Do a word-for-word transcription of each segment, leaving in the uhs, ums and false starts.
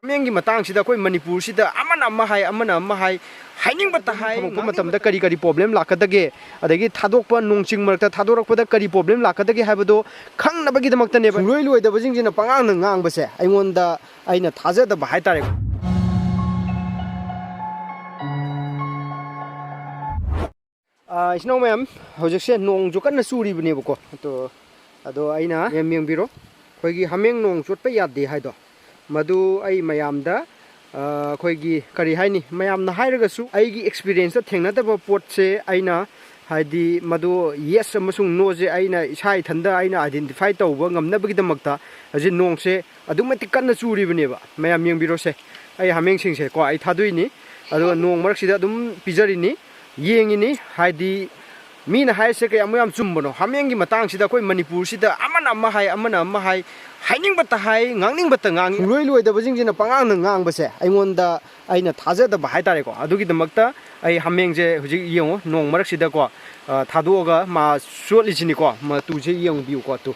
ꯍꯥꯃꯦꯡꯒꯤ ꯃꯇꯥꯡꯁꯤꯗ ꯑꯩꯈꯣꯏ ꯃꯅꯤꯄꯨꯔꯁꯤꯗ ꯑꯃꯅ ꯑꯃ ꯍꯥꯏ, ꯑꯃꯅ ꯑꯃ ꯍꯥꯏ, ꯍꯥꯏꯅꯤꯡꯕꯇ ꯍꯥꯏ, ꯊꯝꯃꯛꯄ ꯃꯇꯝꯗ ꯀꯔꯤ ꯀꯔꯤ problem ꯂꯥꯛꯀꯗꯒꯦ, ꯑꯗꯒꯤ ꯊꯥꯗꯣꯛꯄ, ꯅꯣꯡ ꯆꯤꯡ ꯃꯔꯛꯇ ꯊꯥꯗꯣꯔꯛꯄꯗ ꯀꯔꯤ problem ꯂꯥꯛꯀꯗꯒꯦ ꯍꯥꯏꯕꯗꯣ ꯈꯪꯅꯕꯒꯤꯗꯃꯛꯇꯅꯦꯕ꯫ ꯁꯨꯡꯂꯣꯏ ꯂꯣꯏꯗꯕꯁꯤꯡꯁꯤꯅ ꯄꯉꯥꯡꯗ ꯉꯥꯡꯕꯁꯦ ꯑꯩꯉꯣꯟꯗ, ꯑꯩꯅ ꯊꯥꯖꯗꯕ ꯍꯥꯏꯇꯥꯔꯦꯀꯣ꯫ ꯑꯥ, ꯏꯆꯤꯟ ꯏꯅꯥꯎ ꯃꯌꯥꯝ, ꯍꯧꯖꯤꯛꯁꯦ ꯅꯣꯡꯁꯨ ꯀꯟꯅ ꯆꯨꯔꯤꯕꯅꯦꯕꯀꯣ꯫ ꯑꯗꯣ, ꯑꯗꯣ ꯑꯩꯅ ꯃꯌꯥꯝ ꯌꯦꯡꯕꯤꯔꯣ, ꯑꯩꯈꯣꯏꯒꯤ ꯍꯥꯃꯦꯡ ꯅꯣꯡ ꯆꯣꯠꯄ ꯌꯥꯗꯦ ꯍꯥꯏꯗꯣ, ꯃꯗꯨ ꯑꯩ ꯃꯌꯥꯝꯗ, ꯑꯥ, ꯑꯩꯈꯣꯏꯒꯤ ꯀꯔꯤ ꯍꯥꯏꯅꯤ, ꯃꯌꯥꯝꯅ ꯍꯥꯏꯔꯒꯁꯨ ꯑꯩꯒꯤ experienceꯇ ꯊꯦꯡꯅꯗꯕ ꯄꯣꯠꯁꯦ ꯑꯩꯅ, ꯍꯥꯏꯗꯤ, ꯃꯗꯨ yes ꯑꯃꯁꯨꯡ noꯁꯦ ꯑꯩꯅ ꯏꯁꯥ ꯏꯊꯟꯗ ꯑꯩꯅ identify ꯇꯧꯕ ꯉꯝꯅꯕꯒꯤꯗꯃꯛꯇ ꯍꯧꯖꯤꯛ ꯅꯣꯡꯁꯦ ꯑꯗꯨꯛ ꯃꯇꯤꯛ ꯀꯟꯅ ꯆꯨꯔꯤꯕꯅꯦꯕ꯫ ꯃꯌꯥꯝ ꯌꯦꯡꯕꯤꯔꯣꯁꯦ, ꯑꯩ ꯍꯥꯃꯦꯡꯁꯤꯡꯁꯦ ꯀꯣ, ꯑꯩ ꯊꯥꯗꯣꯛꯏꯅꯤ, ꯑꯗꯨꯒ ꯅꯣꯡ ꯃꯔꯛꯁꯤꯗ ꯑꯗꯨꯝ ꯄꯤꯖꯔꯤꯅꯤ, ꯌꯦꯡꯉꯤꯅꯤ꯫ ꯍꯥꯏꯗꯤ, ꯃꯤꯅ ꯍꯥꯏꯔꯤꯁꯦ ꯀꯌꯥꯃꯨꯛ ꯌꯥꯝ ꯆꯨꯝꯕꯅꯣ꯫ ꯍꯥꯃꯦꯡꯒꯤ ꯃꯇꯥꯡꯁꯤꯗ ꯑꯩꯈꯣꯏ ꯃꯅꯤꯄꯨꯔꯁꯤꯗ ꯑꯃꯅ ꯑꯃ ꯍꯥꯏ, ꯑꯃꯅ ꯑꯃ ꯍꯥꯏ, ꯍꯥꯏꯅꯤꯡꯕꯇ ꯍꯥꯏ, ꯉꯥꯡꯅꯤꯡꯕꯇ ꯉꯥꯡꯉꯤ꯫ ꯁꯨꯡꯂꯣꯏ ꯂꯣꯏꯗꯕꯁꯤꯡꯁꯤꯅ ꯄꯉꯥꯡꯗ ꯉꯥꯡꯕꯁꯦ ꯑꯩꯉꯣꯟꯗ, ꯑꯩꯅ ꯊꯥꯖꯗꯕ ꯍꯥꯏꯇꯥꯔꯦꯀꯣ꯫ ꯑꯗꯨꯒꯤꯗꯃꯛꯇ ꯑꯩ ꯍꯥꯃꯦꯡꯁꯦ ꯍꯧꯖꯤꯛ ꯌꯦꯡꯉꯣ, ꯅꯣꯡ ꯃꯔꯛꯁꯤꯗꯀꯣ, ꯑ, ꯊꯥꯗꯣꯛꯑꯒ ꯃꯥ ꯆꯣꯠꯂꯤꯁꯤꯅꯤꯀꯣ, ꯃꯇꯨꯁꯦ ꯌꯦꯡꯕꯤꯌꯨꯀꯣ, ꯇꯨ꯫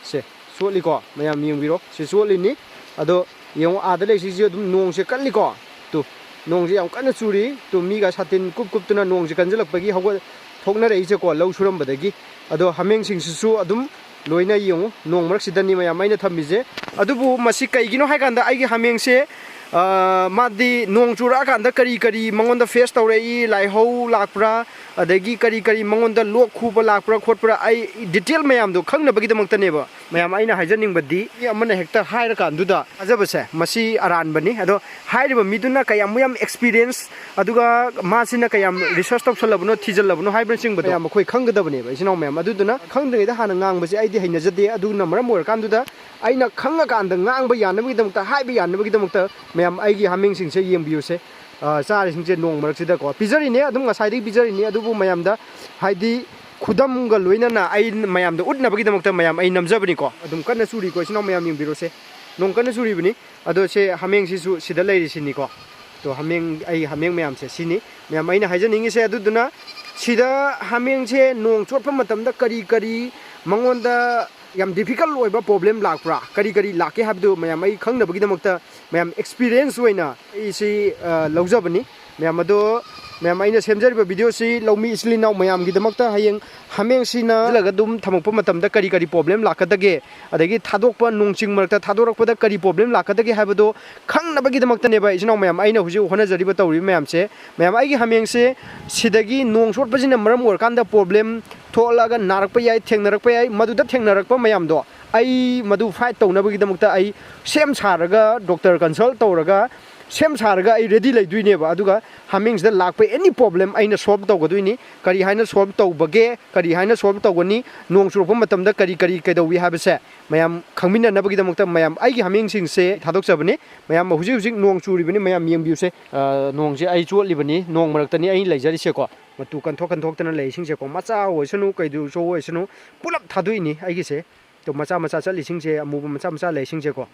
ꯁꯦ, ꯆꯣꯠꯂꯤꯀꯣ, ꯃꯌꯥꯝ ꯌꯦꯡꯕꯤꯔꯣ, ꯁꯤ ꯆꯣꯠꯂꯤꯅꯤ꯫ ꯑꯗꯣ ꯌꯦꯡꯉꯣ, ꯑꯥꯗ ꯂꯩꯁꯤꯁꯨ ꯑꯗꯨꯝ ꯅꯣꯡꯁꯦ ꯀꯜꯂꯤꯀꯣ, ꯇꯨ, ꯅꯣꯡꯁꯦ ꯌꯥꯝ ꯀꯟꯅ ꯆꯨꯔꯤ꯫ ꯇꯨ, ꯃꯤꯒ ꯁꯥꯇꯤꯟ ꯀꯨꯞ ꯀꯨꯞꯇꯨꯅ ꯅꯣꯡꯁꯦ ꯀꯟꯁꯤꯜꯂꯛꯄꯒꯤ ꯍꯧꯒꯠ-, ꯊꯣꯛꯅꯔꯛꯏꯁꯦꯀꯣ, ꯂꯧ ꯁꯨꯔꯝꯕꯗꯒꯤ꯫ ꯑꯗꯣ ꯍꯥꯃꯦꯡꯁꯤꯡꯁꯤꯁꯨ ꯑꯗꯨꯝ ꯂꯣꯏꯅ ꯌꯦꯡꯉꯨ, ꯅꯣꯡ ꯃꯔꯛꯁꯤꯗꯅꯤ ꯃꯌꯥꯝ ꯑꯩꯅ ꯊꯝꯃꯤꯁꯦ꯫ ꯑꯗꯨꯕꯨ ꯃꯁꯤ ꯀꯩꯒꯤꯅꯣ ꯍꯥꯏ ꯀꯥꯟꯗ, ꯑꯩꯒꯤ ꯍꯥꯃꯦꯡꯁꯦ, ꯑ, ꯃꯥꯗꯤ ꯅꯣꯡ ꯆꯨꯔꯛꯑꯀꯥꯟꯗ ꯀꯔꯤ ꯀꯔꯤ ꯃꯉꯣꯟꯗ face ꯇꯧꯔꯛꯏ, ꯂꯥꯏꯍꯧ ꯂꯥꯛꯄ꯭ꯔꯥ, ꯑꯗꯒꯤ ꯀꯔꯤ ꯀꯔꯤ ꯃꯉꯣꯟꯗ ꯂꯣꯛ ꯈꯨꯕ ꯂꯥꯛꯄ꯭ꯔꯥ ꯈꯣꯠꯄ꯭ꯔꯥ, ꯑꯩ detail ꯃꯌꯥꯝꯗꯣ ꯈꯪꯅꯕꯒꯤꯗꯃꯛꯇꯅꯦꯕ꯫ ꯃꯌꯥꯝ, ꯑꯩꯅ ꯍꯥꯏꯖꯅꯤꯡꯕꯗꯤ, ꯃꯤ ꯑꯃꯅ ꯍꯦꯛꯇ ꯍꯥꯏꯔꯀꯥꯟꯗꯨꯗ ꯊꯥꯖꯕꯁꯦ, ꯃꯁꯤ ꯑꯔꯥꯟꯕꯅꯤ꯫ ꯑꯗꯣ ꯍꯥꯏꯔꯤꯕ ꯃꯤꯗꯨꯅ ꯀꯌꯥꯃꯨꯛ ꯌꯥꯝ experience, ꯑꯗꯨꯒ ꯃꯥꯁꯤꯅ ꯀꯌꯥꯝ research ꯇꯧꯁꯜꯂꯕꯅꯣ, ꯊꯤꯖꯜꯂꯕꯅꯣ ꯍꯥꯏꯕꯅꯆꯤꯡꯕꯗꯣ ꯃꯌꯥꯝ ꯑꯩꯈꯣꯏ ꯈꯪꯒꯗꯕꯅꯦꯕ, ꯏꯆꯤꯟ ꯏꯅꯥꯎ ꯃꯌꯥꯝ꯫ ꯑꯗꯨꯗꯨꯅ ꯈꯪꯗ꯭ꯔꯤꯉꯩꯗ ꯍꯥꯟꯅ ꯉꯥꯡꯕꯁꯦ ꯑꯩꯗꯤ ꯍꯩꯅꯖꯗꯦ꯫ ꯑꯗꯨꯅ ꯃꯔꯝ ꯑꯣꯏꯔꯀꯥꯟꯗꯨꯗ ꯑꯩꯅ ꯈꯪꯉꯀꯥꯟꯗ ꯉꯥꯡꯕ ꯌꯥꯅꯕꯒꯤꯗꯃꯛꯇ, ꯍꯥꯏꯕ ꯌꯥꯅꯕꯒꯤꯗꯃꯛꯇ, ꯃꯌꯥꯝ, ꯑꯩꯒꯤ ꯍꯥꯃꯦꯡꯁꯤꯡꯁꯦ ꯌꯦꯡꯕꯤꯌꯨꯁꯦ꯫ ꯑ, ꯆꯥꯔꯤꯁꯤꯡꯁꯦ ꯅꯣꯡ ꯃꯔꯛꯁꯤꯗꯀꯣ ꯄꯤꯖꯔꯤꯅꯦ, ꯑꯗꯨꯝ ꯉꯁꯥꯏꯗꯒꯤ ꯄꯤꯖꯔꯤꯅꯦ꯫ ꯑꯗꯨꯕꯨ ꯃꯌꯥꯝꯗ, ꯍꯥꯏꯗꯤ, ꯈꯨꯗꯝꯒ ꯂꯣꯏꯅꯅ ꯑꯩ ꯃꯌꯥꯝꯗ ꯎꯠꯅꯕꯒꯤꯗꯃꯛꯇ, ꯃꯌꯥꯝ, ꯑꯩ ꯅꯝꯖꯕꯅꯤꯀꯣ꯫ ꯑꯗꯨꯝ ꯀꯟꯅ ꯆꯨꯔꯤꯀꯣ, ꯏꯆꯤꯟ ꯏꯅꯥꯎ ꯃꯌꯥꯝ ꯌꯦꯡꯕꯤꯔꯣꯁꯦ, ꯅꯣꯡ ꯀꯟꯅ ꯆꯨꯔꯤꯕꯅꯤ꯫ ꯑꯗꯣ ꯁꯦ, ꯍꯥꯃꯦꯡꯁꯤꯁꯨ ꯁꯤꯗ ꯂꯩꯔꯤꯁꯤꯅꯤꯀꯣ꯫ ꯇꯣ, ꯍꯥꯃꯦꯡ, ꯑꯩ ꯍꯥꯃꯦꯡ ꯃꯌꯥꯝꯁꯦ ꯁꯤꯅꯤ꯫ ꯃꯌꯥꯝ, ꯑꯩꯅ ꯍꯥꯏꯖꯅꯤꯡꯉꯤꯁꯦ ꯑꯗꯨꯗꯨꯅ, ꯁꯤꯗ ꯍꯥꯃꯦꯡꯁꯦ ꯅꯣꯡ ꯆꯣꯠꯄ ꯃꯇꯝꯗ ꯀꯔꯤ ꯀꯔꯤ ꯃꯉꯣꯟꯗ ꯌꯥꯝ difficult ꯑꯣꯏꯕ problem ꯂꯥꯛꯄ꯭ꯔꯥ, ꯀꯔꯤ ꯀꯔꯤ ꯂꯥꯛꯀꯦ ꯍꯥꯏꯕꯗꯨ ꯃꯌꯥꯝ ꯑꯩ ꯈꯪꯅꯕꯒꯤꯗꯃꯛꯇ ꯃꯌꯥꯝ experience ꯑꯣꯏꯅ ꯑꯩꯁꯤ, ꯑ, ꯂꯧꯖꯕꯅꯤ꯫ ꯃꯌꯥꯝ ꯑꯗꯣ, ꯃꯌꯥꯝ ꯑꯩꯅ ꯁꯦꯝꯖꯔꯤꯕ video ꯁꯤ ꯂꯧꯃꯤ ꯏꯆꯤꯜ ꯏꯅꯥꯎ ꯃꯌꯥꯝꯒꯤꯗꯃꯛꯇ ꯍꯌꯦꯡ ꯍꯥꯃꯦꯡꯁꯤꯅ ꯍꯥꯞꯆꯤꯜꯂꯒ ꯑꯗꯨꯝ ꯊꯝꯃꯛꯄ ꯃꯇꯝꯗ ꯀꯔꯤ ꯀꯔꯤ problem ꯂꯥꯛꯀꯗꯒꯦ, ꯑꯗꯒꯤ ꯊꯥꯗꯣꯛꯄ ꯅꯣꯡ ꯆꯤꯡ ꯃꯔꯛꯇ ꯊꯥꯗꯣꯔꯛꯄꯗ ꯀꯔꯤ problem ꯂꯥꯛꯀꯗꯒꯦ ꯍꯥꯏꯕꯗꯣ ꯈꯪꯅꯕꯒꯤꯗꯃꯛꯇꯅꯦꯕ ꯏꯆꯤꯟ ꯏꯅꯥꯎ ꯃꯌꯥꯝ ꯑꯩꯅ ꯍꯧꯖꯤꯛ ꯍꯣꯠꯅꯖꯔꯤꯕ ꯇꯧꯔꯤꯕ ꯃꯌꯥꯝꯁꯦ꯫ ꯃꯌꯥꯝ ꯑꯩꯒꯤ ꯍꯥꯃꯦꯡꯁꯦ ꯁꯤꯗꯒꯤ ꯅꯣꯡ ꯆꯣꯠꯄꯁꯤꯅ ꯃꯔꯝ ꯑꯣꯏꯔꯀꯥꯟꯗ problem ꯊꯣꯛꯂꯛꯑꯒ ꯅꯥꯔꯛꯄ ꯌꯥꯏ, ꯊꯦꯡꯅꯔꯛꯄ ꯌꯥꯏ꯫ ꯃꯗꯨꯗ ꯊꯦꯡꯅꯔꯛꯄ ꯃꯌꯥꯝꯗꯣ ꯑꯩ ꯃꯗꯨ fight ꯇꯧꯅꯕꯒꯤꯗꯃꯛꯇ ꯑꯩ ꯁꯦꯝ ꯁꯥꯔꯒ, doctor consult ꯇꯧꯔꯒ, ꯁꯦꯝ ꯁꯥꯔꯒ ꯑꯩ ready ꯂꯩꯗꯣꯏꯅꯦꯕ꯫ ꯑꯗꯨꯒ ꯍꯥꯃꯦꯡꯁꯤꯗ ꯂꯥꯛꯄ any problem ꯑꯩꯅ solve ꯇꯧꯒꯗꯣꯏꯅꯤ꯫ ꯀꯔꯤ ꯍꯥꯏꯅ solve ꯇꯧꯕꯒꯦ, ꯀꯔꯤ ꯍꯥꯏꯅ solve ꯇꯧꯒꯅꯤ, ꯅꯣꯡ ꯆꯨꯔꯛꯄ ꯃꯇꯝꯗ ꯀꯔꯤ ꯀꯔꯤ ꯀꯩꯗꯧꯏ ꯍꯥꯏꯕꯁꯦ ꯃꯌꯥꯝ ꯈꯪꯃꯤꯟꯅꯅꯕꯒꯤꯗꯃꯛꯇ ꯃꯌꯥꯝ ꯑꯩꯒꯤ ꯍꯥꯃꯦꯡꯁꯤꯡꯁꯦ ꯊꯥꯗꯣꯛꯆꯕꯅꯤ꯫ ꯃꯌꯥꯝ ꯍꯧꯖꯤꯛ ꯍꯧꯖꯤꯛ ꯅꯣꯡ ꯆꯨꯔꯤꯕꯅꯤ, ꯃꯌꯥꯝ ꯌꯦꯡꯕꯤꯌꯨꯁꯦ꯫ ꯑ, ꯅꯣꯡꯁꯦ ꯑꯩ ꯆꯣꯠꯂꯤꯕꯅꯤ, ꯅꯣꯡ ꯃꯔꯛꯇꯅꯤ ꯑꯩ ꯂꯩꯖꯔꯤꯁꯦꯀꯣ꯫ ꯃꯇꯨ ꯀꯟꯊꯣꯛ ꯀꯟꯊꯣꯛꯇꯅ ꯂꯩꯁꯤꯡꯁꯦꯀꯣ, ꯃꯆꯥ ꯑꯣꯏꯁꯅꯨ, ꯀꯩꯗꯧꯁꯨ ꯑꯣꯏꯁꯅꯨ, ꯄꯨꯂꯞ ꯊꯥꯗꯣꯛꯏꯅꯤ ꯑꯩꯒꯤꯁꯦ꯫ ꯑꯗꯣ ꯃꯆꯥ ꯃꯆꯥ ꯆꯠꯂꯤꯁꯤꯡꯁꯦ, ꯑꯃꯨꯕ ꯃꯆꯥ ꯃꯆꯥ ꯂꯩꯁꯤꯡꯁꯦꯀꯣ꯫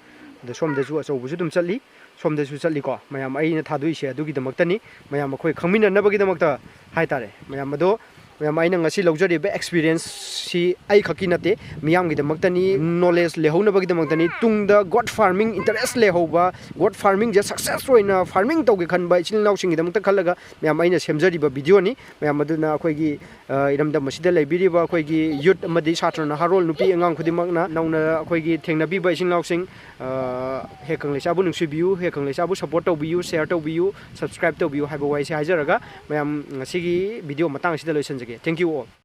ꯑꯗꯣ ꯁꯣꯝꯗꯁꯨ ꯑꯆꯧꯕꯁꯨ ꯑꯗꯨꯝ ꯆꯠꯂꯤ, ꯁꯣꯝꯗꯁꯨ ꯆꯠꯂꯤꯀꯣ꯫ ꯃꯌꯥꯝ ꯑꯩꯅ ꯊꯥꯗꯣꯛꯏꯁꯦ ꯑꯗꯨꯒꯤꯗꯃꯛꯇꯅꯤ, ꯃꯌꯥꯝ ꯑꯩꯈꯣꯏ ꯈꯪꯃꯤꯟꯅꯅꯕꯒꯤꯗꯃꯛꯇ ꯍꯥꯏꯇꯥꯔꯦ꯫ ꯃꯌꯥꯝ ꯑꯗꯣ, ꯃꯌꯥꯝ ꯑꯩꯅ ꯉꯁꯤ ꯂꯧꯖꯔꯤꯕ experience ꯁꯤ ꯑꯩ ꯈꯛꯀꯤ ꯅꯠꯇꯦ, ꯃꯤꯌꯥꯝꯒꯤꯗꯃꯛꯇꯅꯤ, knowledge ꯂꯩꯍꯧꯅꯕꯒꯤꯗꯃꯛꯇꯅꯤ꯫ ꯇꯨꯡꯗ goat farming interest ꯂꯩꯍꯧꯕ, goat farming ꯁꯦ success ꯑꯣꯏꯅ farming ꯇꯧꯒꯦ ꯈꯟꯕ ꯏꯆꯤꯜ ꯏꯅꯥꯎꯁꯤꯡꯒꯤꯗꯃꯛꯇ ꯈꯜꯂꯒ ꯃꯌꯥꯝ ꯑꯩꯅ ꯁꯦꯝꯖꯔꯤꯕ video ꯅꯤ꯫ ꯃꯌꯥꯝ ꯑꯗꯨꯅ ꯑꯩꯈꯣꯏꯒꯤ, ꯑ, ꯏꯔꯝꯗꯝ ꯑꯁꯤꯗ ꯂꯩꯕꯤꯔꯤꯕ ꯑꯩꯈꯣꯏꯒꯤ youth ꯑꯃꯗꯤ ꯁꯥꯇ꯭ꯔ ꯅꯍꯥꯔꯣꯜ ꯅꯨꯄꯤ ꯑꯉꯥꯡ ꯈꯨꯗꯤꯡꯃꯛꯅ ꯅꯧꯅ ꯑꯩꯈꯣꯏꯒꯤ ꯊꯦꯡꯅꯕꯤꯕ ꯏꯆꯤꯜ ꯏꯅꯥꯎꯁꯤꯡ, ꯑ, ꯍꯦ ꯀꯪꯂꯩꯁꯥꯕꯨ ꯅꯨꯡꯁꯤꯕꯤꯌꯨ, ꯍꯦ ꯀꯪꯂꯩꯁꯥꯕꯨ support ꯇꯧꯕꯤꯌꯨ, share ꯇꯧꯕꯤꯌꯨ, subscribe ꯇꯧꯕꯤꯌꯨ ꯍꯥꯏꯕ ꯋꯥꯍꯩꯁꯦ ꯍꯥꯏꯖꯔꯒ ꯃꯌꯥꯝ ꯉꯁꯤꯒꯤ video ꯃꯇꯥꯡ ꯑꯁꯤꯗ ꯂꯣꯏꯁꯤꯟꯖꯒꯦ꯫ Thank you all꯫